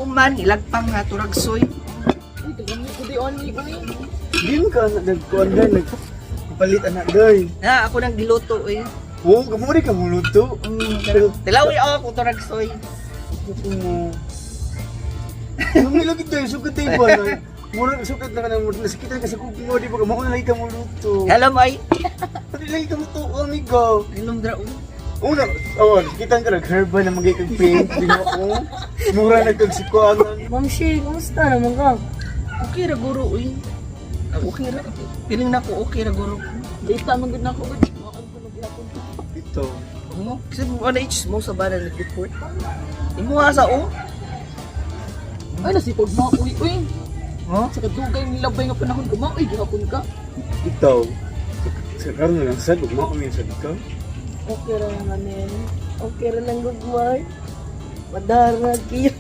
Human, ilagpang nga turagsoy. Uy, kagami ko di oni uy. Di mo ka nagkuan day, nagpalit anak day. Na, ako nang giluto eh. Oo, kamuri ka muluto. Pero Tilawi ako turagsoy. gusto mo. Nung lagi tayo, sukat tayo ba? Mura, sukat na ka na, mura, nasakitan ka sa kuko mo, di ba? Mauna lagi ka muluto. Hello, may. Pati lagi ka muto, amigo. Ilom dra uy. Una, oh, nasakitan ka, nag-herba na magiging kag paint, di ba? Oh, mura nagkagsikuan. Ma'am Shi, kumusta naman ka? Okay ra guro uy. Ah, okay ra. Piling na ko okay ra guro. Data man gud nako gud. Maon ko nagyapon. Ito. Mo, kasi mo ana mo sa bana nag-report. Imo sa o. Ay nasipag mo uy uy. Huh? Sa kadugay nilabay nga panahon ko maoy gihapon ka. Ito. Sa karon na lang sad, ug mao mi sad ka. Okay ra naman eh. Okay ra lang gugmay. Madara kiyot.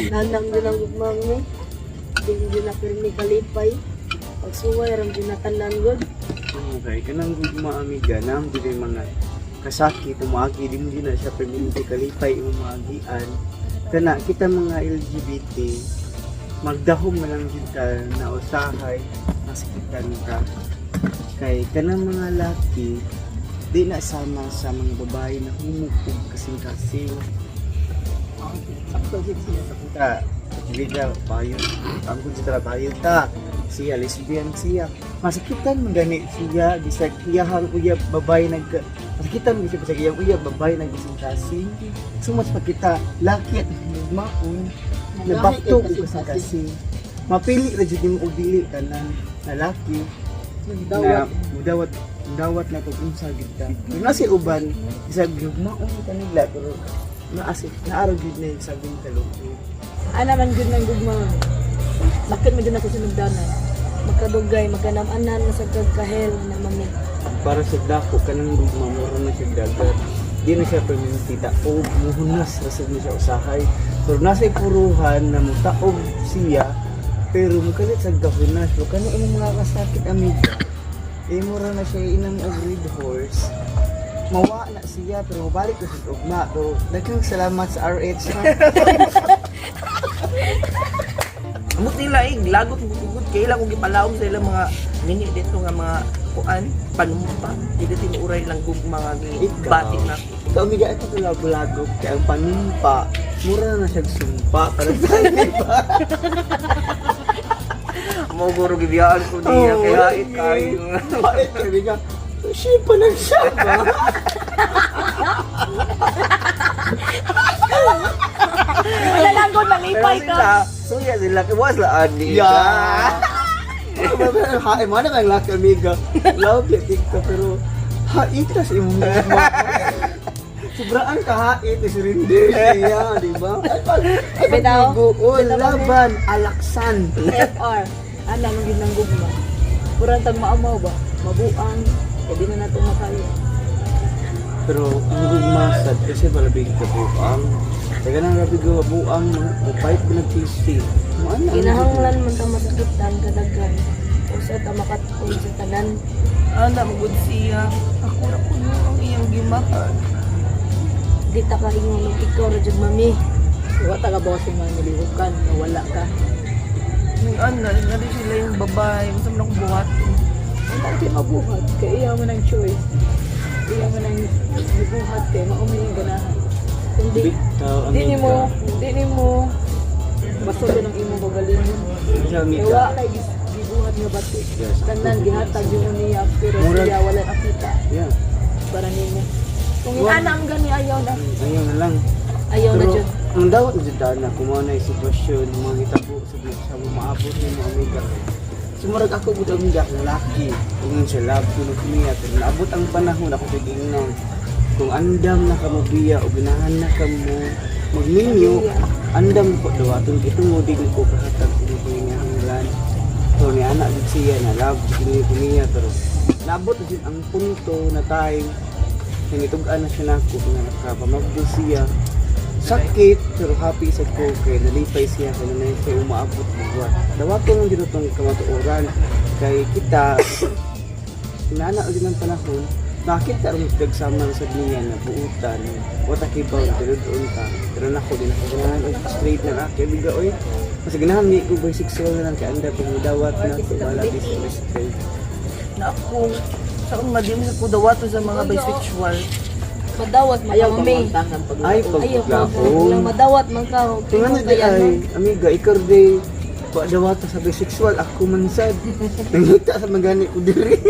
Nanang din ang gugmang ni. Di din na pirmi kalipay. Pagsuway ram din na tanan gud. Okay, kanang gugma amiga, naam gud yung mga kasakit, umaagi, di mo din na siya permanente kalipay imong maagian. Kana, kita mga LGBT, magdahom na lang jud ta na usahay, masakitan ka. Kay kanang mga laki, di na sama sa mga babae na humukog kasing-kasing. Sakto gid siya. Ta, bigla, bayo, ang kung sa trabaho ta, siya, lesbian siya. Masakitan man gani siya, bisag iyahang uyab babae nag masakitan man siya bisag iyang uyab babae nagkasing-kasing. So much pa kita, laki at maon, nabakto og kasing-kasing. Mapili ra jud nimo og dili tanan na laki na Nagdawat. mudawat mudawat na kung unsa gid ta. Pero nasa uban, bisag gugmaon kanila pero naasip naaro gid na yung sabing kalungkot. Ana man gud nang gugma. Lakit man gud na sa sinugdanan. Makadugay, makanam-anan na sa kagkahel na mami. Para sa dako kanang gugma mura na siya dagat, di na siya permanente taog, muhunas na sad na siya usahay, pero nasa puruhan na mutaog siya pero mukalit sa gahunas. Pero kano imong mga kasakit amiga, eh mura na siya inang og red horse, mawa na siya pero mabalik ko sa ugma. Pero daghang salamat sa RH ha. Amot nila eh, lagot mo gud kay ilang kong gipalaom sa ilang mga mini dito nga mga kuan panumpa. Dili tinuuray lang gugma nga Ikaw. batik na. Ikaw amiga, ito kulabo-lagop kay ang panumpa mura na siya sumpa para sa iba. Mo guro gibiyaan ko niya Oo, kaya lagi. hait kayo. Bakit kaibigan? Siya pa lang siya ba? Wala lang gud Pero malipay ka. sila, suya sila kay was la ani. Yeah. Hae, mana kang laki amiga. Love ya TikTok pero hait ka sa imong gugma. Sobrang kahait is rindi siya, di ba? Ay, pag, ay, Bitaw. pag Bitaw, laban, alaksan. FR. Ana man gud nang gugma. Purang tag maamaw ba? Mabuang. Kay di na nato makaya. Pero ang gugma sad kasi malabig ka buang. Teka nang rabi ko buang, mga fight ba nag-PC. Maana ang Kinahanglan man ta masakitan kadaghan. Usa ta makatpon sa tanan. Ana mo gud siya. Ako ra kuno ang iyang gimahal. Di ta kaingon og ikaw ra jud mami. Wa ta ka bossing man nilihukan nga wala ka. Ning ana, nga sila yung babae, unsa man akong buhaton. Wala kay mabuhat kay iya man ang choice. Iya man ang gibuhat kay mao man yung ganahan. Kundi Bitaw, Di nimo, amiga. di nimo basod ng imong kagalingon. Siya, Kay amiga. wa kay gibuhat nga bati. Yes. Tanan gihatag yung niya pero siya wala nakita para nimo. Kung inana ang gani ayaw na. Ayaw na lang. Ayaw na Pero, jud. ang dawat na jud na kung na yung sitwasyon, mga hitabo sa mga maabot ni mga amiga. Sumurag ako gud amiga akong laki. Ingon siya love ko no niya pero naabot ang panahon ako tigingnan. Kung andam na ka mo biya o ganahan na ka mo magminyo, andam ko dawaton kito mo di ko kahatag kung ko hanglan. So ni anak gud siya na love gud ni ko niya pero naabot na jud ang punto na time na nitug-an na siya nako nga nakapamagdo siya, sakit pero happy sa ko kay nalipay siya kay nanay kay umaabot buwan dawaton ang ginutong kamatuoran kay kita inana og ng panahon. Nakita rin kagsama na sa niya na buutan. Wata kay baon pero doon ka. Pero nako di na ko ganahan og straight na ako biga oy. Mas ganahan ni ko bisexual na lang kay anda kung mudawat na ko wala di straight. Na ako, sa akong madimo sa kudawato sa mga bisexual. Madawat man Ayaw ka, ka mami. mantahan pag Ay, Ayaw ka pagkaon. madawat man ka. Kung ano di ay, amiga, ikaw di, dawata sa bisexual, ako man sad. Nangita sa magani ko diri.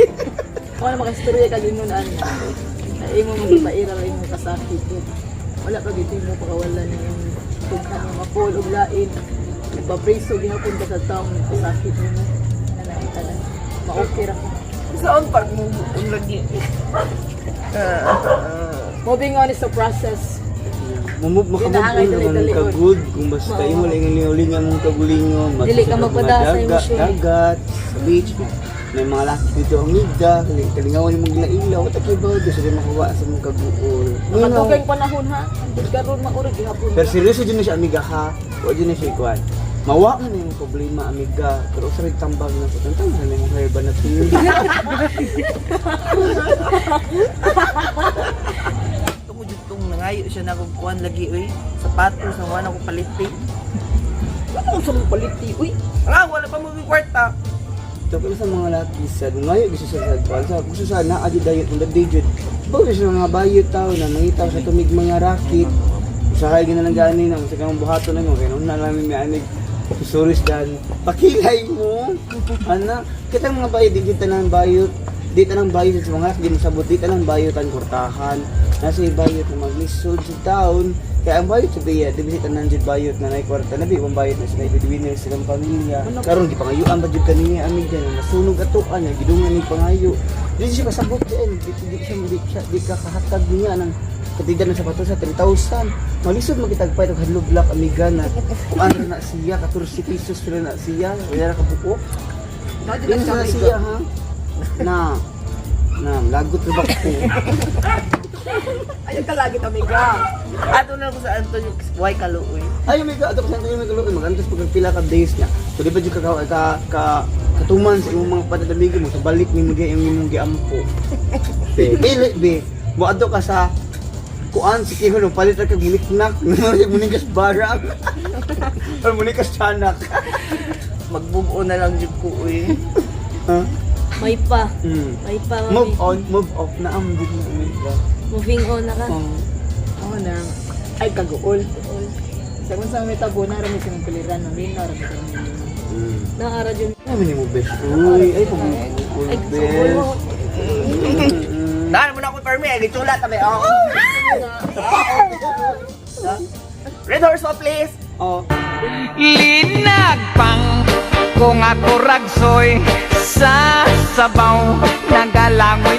Wala makastorya kag ingon ana. Ay imo mo gipaira ra imong kasakit. Wala pa gid mo pakawalan yung tughan nga mapol og lain. Nagpapreso gihapon ka sa taong kasakit nimo. Ana na tanan. Ma-okay ra ka. Saan pag mo lagi? Moving on is a process. Mumove, makamove Dinaangay on naman dali-dali, ka oy. good. Kung basta imo lang yung lingaw mong kagulingon. Dili ka magsusunod magpada mga sa emosyon. Dagat, sa beach. May mga laki dito ang amiga, kalingawan yung mga ilaw. Wata kayo ba? Gusto rin makuha sa mong kaguol. Nakatugay panahon ha. Ang karon maurag gihapon. Pero seryoso dyan na siya, amiga ha. O dyan na siya ikuan. Mawa ka na yung problema, amiga. Pero sa rin tambag na ko. Tantang na yung herba na tuyo. Tungod jud tong nangayo siya na kog kuan lagi oy. Sapatos na wala ko paliti. Wala ko sa mong paliti. Uy, Ah, wala pa mo kwarta. Tapos sa mga laki sad, ngayon gusto sa sad kuan sa gusto sana adi dayot ang day jud. Bago sa mga bayot tao na mangitaw sa tumig mga rakit. Usahay gina lang gani na sa kamong buhaton na mo kay na lang mi anig susuris dan pakilay mo. Ana, kitang mga bayot di jud tanang bayot. Di tanang bayot sa mga di mo sabot di tanang bayot ang kurtahan. Nasa bayot na maglisod sa taon. Kaya ang bayot sa biya, di ba tanan jud bayot na nay kwarta na bi, ang bayot na sila breadwinner silang pamilya. Karon gipangayuan ba jud kaniya amiga na nasunog atoan na gidungan ni pangayo. Di siya kasabot diyan, di siya di siya di ka kahatag niya ng katida ng sapatos sa 3,000. Malisod makitagpay og hadlo black amiga na kuan na siya 14 pesos ra na siya, wala ra kabuok. Di na siya ha. Na na lagot ra ba ko? ayaw ka lagi amiga. Ato na ko sa Antonio Y Kaluoy. Ay, may ka, sa Antonio may kaluoy, magantos pag pila ka days niya. So, di ba dyan ka katuman sa imong mga padadamigi mo, sa balik ni mo diya yung imong giampo. Be, dili, be, mo adto ka sa kuan si Kihon, palit ra kag muniknak, munikas barang. Or munikas tiyanak. Magbubuo na lang jud ko oy. Ha? May pa. Mm. May pa, mami. Move on, move off na ang di na amiga. Moving on na ka. Oh. Ako na. Ay kaguol. Sa kung sa may tabo na rami sa piliran na rin na rami kami. Naara dyan. Ay, mini mo best. Uy, ay, pag Ay, best. Daan mo na ako permi, ay gitsulat tabi. Oh. Red horse mo please. Oh. Linagpang kung ako ragsoy sa sabaw nagalangoy.